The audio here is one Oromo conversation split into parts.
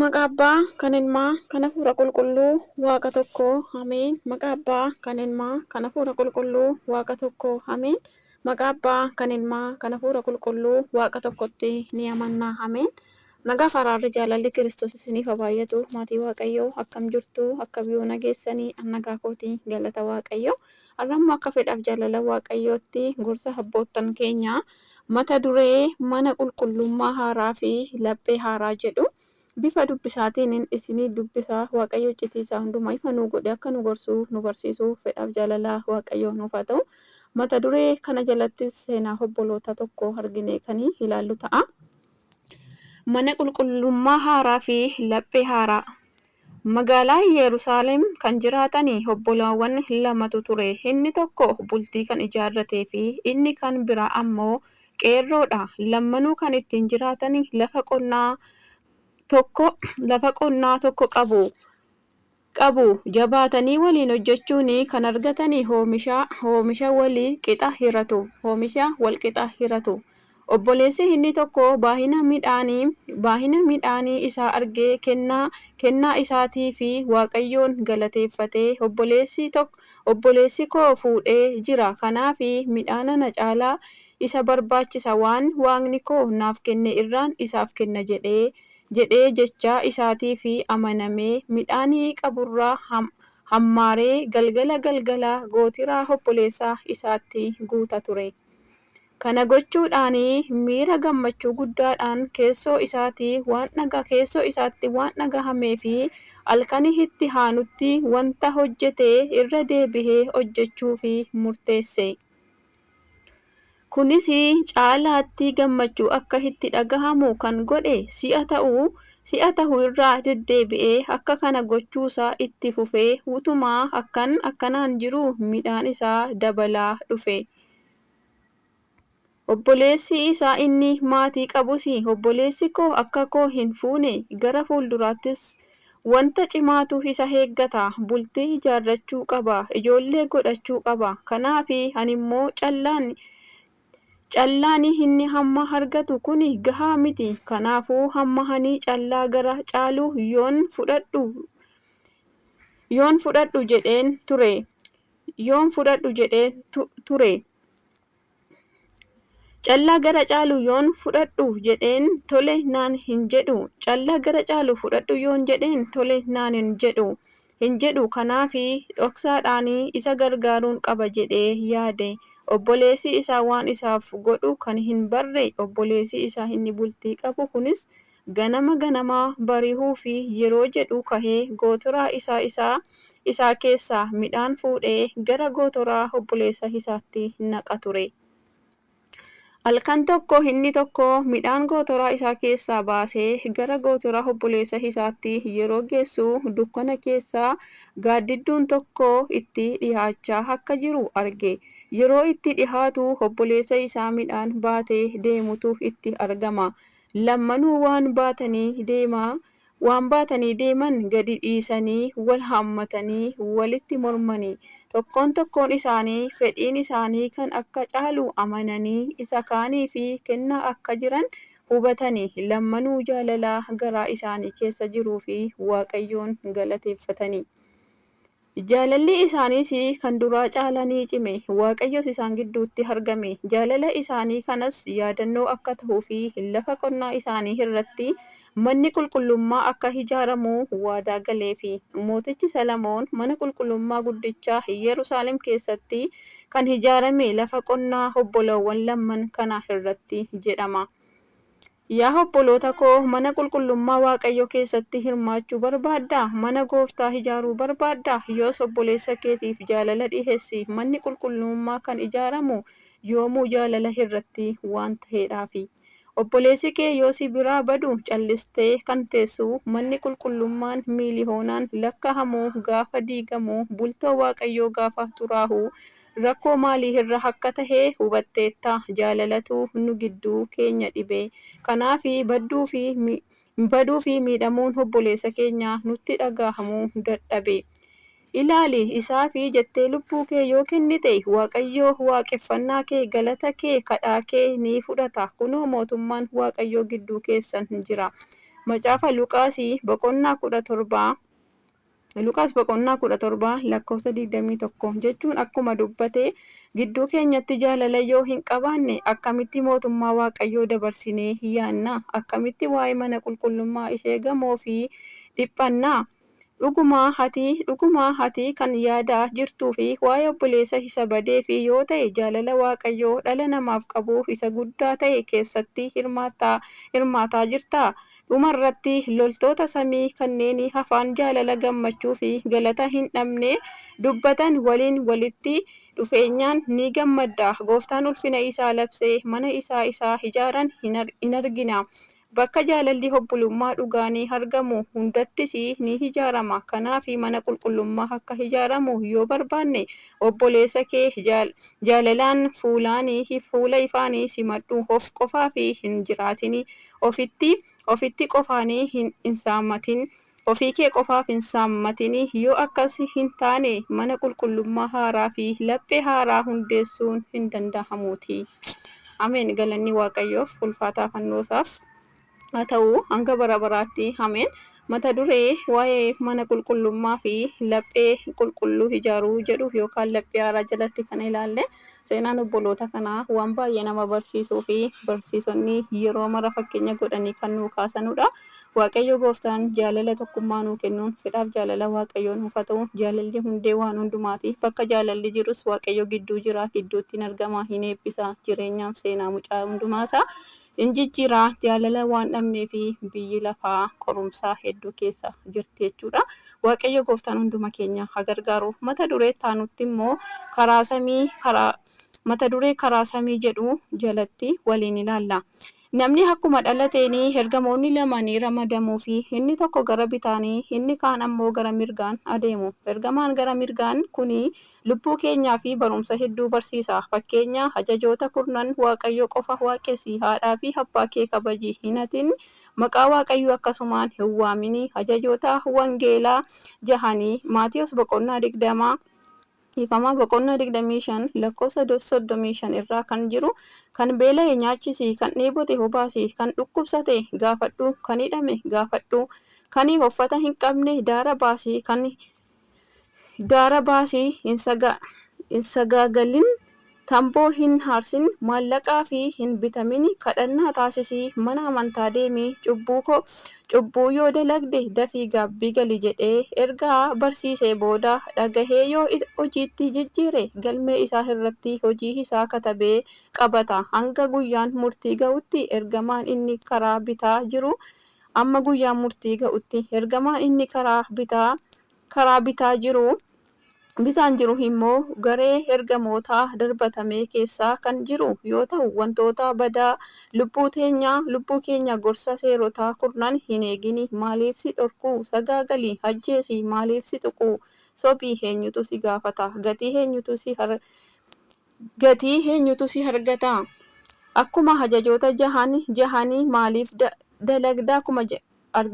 Maqaa Abbaa kan Ilmaa kan Hafuura Qulqulluu Waaqa tokko Ameen. Maqaa Abbaa kan Ilmaa kan Hafuura Qulqulluu Waaqa tokko Ameen. Maqaa Abbaa kan Ilmaa kan Hafuura Qulqulluu Waaqa tokkotti ni amanna Ameen. Nagaa fi araarri jaalalli Kiristoos isiniif haa baay'atu. Maatii Waaqayyoo, akkam jirtu? Akka biyyoon nageessanii? An nagaa kootii, galata Waaqayyoo. Har'a immoo akka fedhaaf jaalala Waaqayyootti gorsa abboottan keenyaa mata duree mana qulqullummaa haaraa fi laphee haaraa jedhu bifa dubbisaatiin isinii dubbisa. Waaqayyo iccitii isaa hundumaa ifa nuu godhe akka nu gorsuu nu barsiisuu fedhaaf jaalala Waaqayyoo nuuf haa ta'u. Mata duree kana jalattis seenaa obboloota tokko argine kan ilaallu ta'a. Mana qulqullummaa haaraa fi laphee haaraa. Magaalaa Yerusaalem kan jiraatan obbolaawwan lamatu ture. Inni tokko bultii kan ijaarratee fi inni kan biraa ammoo qeerroodha. Lammanuu kan ittiin jiraatan lafa qonnaa tokko qabu. Jabaatanii waliin hojjechuun kan argatan oomisha walii qixa hiratu. Oomisha wal qixa hiratu. Obboleessi inni tokko baay'ina midhaanii isaa argee kennaa isaatii fi Waaqayyoon galateeffate. Obboleessi koo fuudhee jira, kanaaf midhaan ana caalaa isa barbaachisa, waan Waaqni koo naaf kenne irraan isaaf kenna jedhee jecha isaatii fi amanamee midhaan qaburraa hammaaree galgala galgala gootiraa obboleessa isaatti guuta ture. Kana gochuudhaan miira gammachuu guddaadhaan keessoo isaatti waan dhagahamee fi halkan itti aanutti wanta hojjete irra deebi'ee hojjechuuf murteesse. Kunis caalaatti gammachuu akka itti dhagahamu kan godhe si'a ta'u, irra deddeebi'ee akka kana gochuusaa itti fufee utuma akkanaan jiruu midhaan isaa dabalaa dhufe. Obboleessi isaa inni maatii qabus, "Obboleessi koo akka koo hin fuune, gara fuulduraattis wanta cimaatu isa eeggata, bultii ijaarrachuu qaba, ijoollee godhachuu qaba. Kanaaf animmoo callaan inni hamma argatu kun gahaa miti. Kanaafuu hamma ani callaa gara caalu yoon fudhadhu jedheen ture. Yoon fudhadhu jedheen ture. Callaa gara caalu yoon fudhadhu jedheen tole naan hin jedhu. Callaa gara caalu fudhadhu yoon jedheen tole naan hin jedhu. Kanaaf dhoksaadhaan isa gargaaruun qaba" jedhee yaade. Obboleessi isaa waan isaaf godhu kan hin barre, obboleessi isaa inni bultii qabu kunis ganama ganama bari'uuf yeroo jedhu ka'ee gootiraa isaa keessaa midhaan fuudhee gara gootiraa obboleessa isaatti naqa ture. Halkan tokko inni tokko midhaan gootiraa isaa keessaa baasee gara gootiraa obboleessa isaatti yeroo geessu, dukkana keessaa gaaddidduun tokko itti dhihaachaa akka jiru arge. Yeroo itti dhihaatu obboleessa isaa midhaan baatee deemutu itti argama. Lammanuu waan baatanii deeman gadi dhiisanii wal haammatanii walitti mormani. Tokkoon tokkoon isaanii fedhiin isaanii kan akka caalu amananii isa kaaniif kennaa akka jiran hubatanii, lammanuu jaalala garaa isaanii keessa jiruu fi Waaqayyoon galateeffatani. Jaalalli isaaniis kan duraa caalaa ni cime. Waaqayyos isaan gidduutti argame. Jaalala isaanii kanas yaadannoo akka ta'uu fi lafa qonnaa isaanii irratti manni qulqullummaa akka ijaaramu waadaa galeefi. Mootichi Salamoon mana qulqullummaa guddicha Yerusaalem keessatti kan ijaarame lafa qonnaa obbolaawwan lamaan kana irratti jedhama. Yaa obboloota koo, mana qulqullummaa Waaqayyoo keessatti hirmaachuu barbaaddaa? Mana Gooftaa ijaaruu barbaaddaa? Yoos obboleessa keetiif jaalala dhiheessi. Manni qulqullummaa kan ijaaramu yoomuu jaalala irratti waan ta'eedhaafi. Obboleessi kee yoo si biraa badu callistee kan teessu, manni qulqullummaan miiliyoonaan lakkaa'amu gaafa diigamu, bultoo Waaqayyoo gaafa xuraa'u, rakkoo maalii irra akka ta'e hubatteetta. Jaalalatu nu gidduu keenya dhibe. Kanaaf baduu fi miidhamuun obboleessa keenyaa nutti dhaga'amuu dadhabe. Ilaali, isaaf jettee lubbuu kee yoo kennite, Waaqayyo waaqeffannaa kee, galata kee, kadhaa kee ni fudhata. Kunoo, mootummaan Waaqayyoo gidduu keessan jira. Macaafa Luqaasii boqonnaa 17 Luqaas boqonnaa 17 lakkoofsa 21 jechuun akkuma dubbate, gidduu keenyatti jaalala yoo hin qabaanne akkamitti mootummaa Waaqayyoo dabarsinee yaanna? Akkamitti waa'ee mana qulqullummaa ishee gamoo fi dhiphanna? Dhuguma ati kan yaadaa jirtuu fi waa'ee obboleessa isa badee fi yoo ta'e, jaalala Waaqayyoo dhala namaaf qabu isa guddaa ta'e keessatti hirmaataa jirta. Dhumarratti loltoota samii kanneen afaan jaalala, gammachuu fi galata hin dhabne dubbatan waliin walitti dhufeenyaan ni gammadda. Gooftaan ulfina isaa labsee mana isaa isaa ijaaran hin argina. Bakka jaalalli obbolummaa dhugaanii argamu hundattis ni ijaarama. Kanaaf mana qulqullummaa akka ijaaramu yoo barbaanne, obboleessa kee jaalalaan fuula ifaanii simadhu. Of qofaaf hin jiraatin. Ofitti qofaanii hin saammatin. Ofii kee qofaaf hin saammatin. Yoo akkas hin taane, mana qulqullummaa haaraa fi laphee haaraa hundeessuun hin danda'amuuti. Ameen. Galanni Waaqayyoof ulfaataa fannoosaaf haa ta'u hanga bara baraatti. Ameen. Mata duree waa'ee mana qulqullummaa fi laphee qulqulluu ijaaruu jedhu yookaan laphee haaraa jalatti kan ilaalle, seenaan obboloota kanaa waan baay'ee nama barsiisuu fi barsiisonni yeroo mara fakkeenya godhanii kan nuu kaasanudha. Waaqayyo gooftaan jaalala tokkummaa nuu kennuun fedhaaf jaalala Waaqayyoo nuuf haa ta'u. Jaalalli hundee waan hundumaati. Bakka jaalalli jirus Waaqayyo gidduu jira, gidduutti hin argama, hin eebbisa, jireenyaaf seenaa mucaa hundumaasaa hin jijjiira. Jaalala waan dhabnee fi biyyi lafaa qorumsaa hedduu keessa jirti jechuudha. Waaqayyo gooftaan hunduma keenya haa gargaaru. Mata duree taanutti immoo karaa samii, karaa mata duree karaa samii jedhu jalatti waliin ilaalla. Namni akkuma dhalateen ergamoonni lama ni ramadamuu fi inni tokko gara bitaanii, inni kaan ammoo gara mirgaan adeemu. Ergamaan gara mirgaan kuni lubbuu keenyaa fi barumsa hedduu barsiisa. Fakkeenya ajajoota kurnan: Waaqayyo qofa waaqessi, haadhaa fi abbaa kee kabaji, hin hatin, maqaa Waaqayyoo akkasumaan hin waamini. Ajajoota wangeelaa jahanii, Maatiyus boqonnaa 20, Ifamaa, boqonnaa 25 lakkoofsa 35 irraa kan jiru: kan beela'e nyaachisi, kan dheebote obaasi, kan dhukkubsate gaafadhu, kan hidhame gaafadhu, kan uffata hin qabne daara baasi, kan daara baasi, hin sagaagalin, tamboo hin aarsin, maallaqaa fi hin bitamin, kadhannaa taasisi, mana amantaa deemi, cubbuu yoo dalagde dafii gaabbii gali jedhee ergaa barsiisee booda, dhagahee yoo hojiitti jijjiire galmee isaa irratti hojii isaa katabee qabata hanga guyyaan murtii ga'utti. Ergamaan inni karaa bitaa jiru, amma guyyaan murtii ga'utti, ergamaan inni karaa bitaa jiru, bitaan jiru immoo garee ergamootaa darbatame keessa kan jiru yoo ta'u, wantoota badaa lubbuu keenya gorsa. Seerota kurnan hin eegini maaliif si dhorku? Sagaagali, ajjeesi maaliif si tuqu? Sobii eenyutu si gaafata? Gatii eenyutu si argata? Akkuma ajajoota jahan jahanii maaliif dalagdaa? Akkuma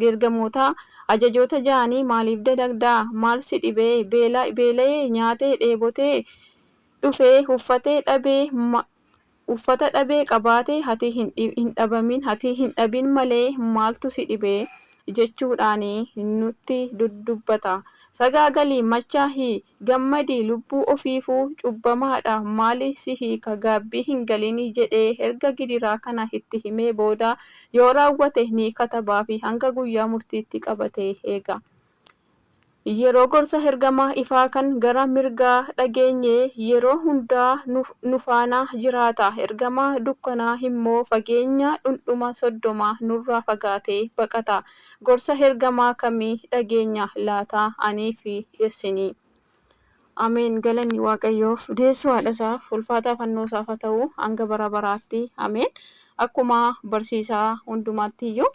ergamoota ajajoota jahanii maaliif dalagdaa? Maal si dhibee? Beela'ee nyaatee, dheebotee dhufee, uffatee dhabee, uffata dhabee qabaate, ati hin dhabamin, ati hin dhabin malee maaltu si dhibee jechuudhaan nutti dubbata. Sagaagali, machaa'ii, gammadi, lubbuu ofiifuu cubbamaadha, maali si hiika? Gaabbii hin galin jedhee erga gidiraa kana itti himee booda, yoo raawwate ni katabaa fi hanga guyyaa murtiitti qabatee eega. Yeroo gorsa ergamaa ifaa kan gara mirgaa dhageenye yeroo hundaa nu faana jiraata. Ergamaa dukkanaa immoo fageenya dhundhuma 30 nurraa fagaatee baqata. Gorsa ergamaa kamii dhageenya laata anii fi isinii? Ameen. Galanni Waaqayyoof, deessuu haadha isaaf, ulfaataa fannoo isaaf haa ta'u hanga bara baraatti. Ameen. Akkuma barsiisaa hundumaatti iyyuu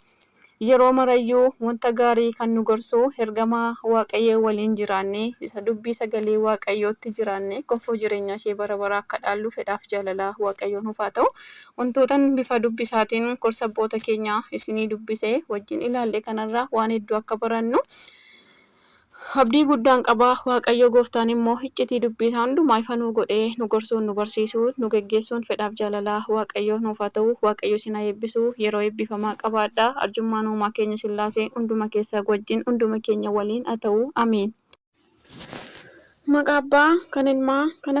yeroo marayyuu wanta gaarii kan nu gorsu ergamaa Waaqayyoo waliin jiraanne, isa dubbii sagalee Waaqayyootti jiraanne, gonfoo jireenya ishee bara baraa akka dhaallu fedhaaf jaalala Waaqayyoo nuuf haa ta'u. Wantootan bifa dubbisaatiin gorsa abboota keenyaa isinii dubbisee wajjin ilaalle kanarraa waan hedduu akka barannu Abdii guddaan qaba. Waaqayyo gooftaan immoo iccitii dubbii isaa hundumaa ifa nuu godhee nu gorsuun, nu barsiisuun, nu geggeessuun fedhaaf jaalalaa Waaqayyo nuuf haa ta'u. Waaqayyo isin haa eebbisu. Yeroo eebbifamaa qabaadhaa. Arjummaan uumaa keenya Sillaasee hunduma keessaa wajjin hunduma keenya waliin haa ta'u. Ameen. Maqaa Abbaa kan Ilmaa kan